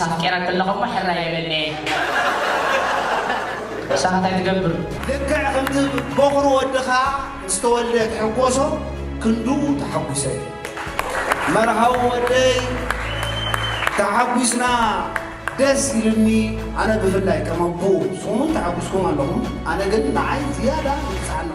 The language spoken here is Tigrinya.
ኣፍቂራ ከለኹ እሞ ሕራይ የብለይን። ንስኻ እንታይ ትገብር? ልክዕ ከምቲ በኹሪ ወድኻ ዝተወልደ ትሕጎሶ ክንድኡ ተሓጒሰ እየ። መርሃዊ ወደይ ተሓጒስና ደስ ኢልኒ። ኣነ ብፍላይ ከም ኣቦ ንስኹም እውን ተሓጒስኩም ኣለኹም። ኣነ ግን ንዓይ ዝያዳ ይብፅዓኒ።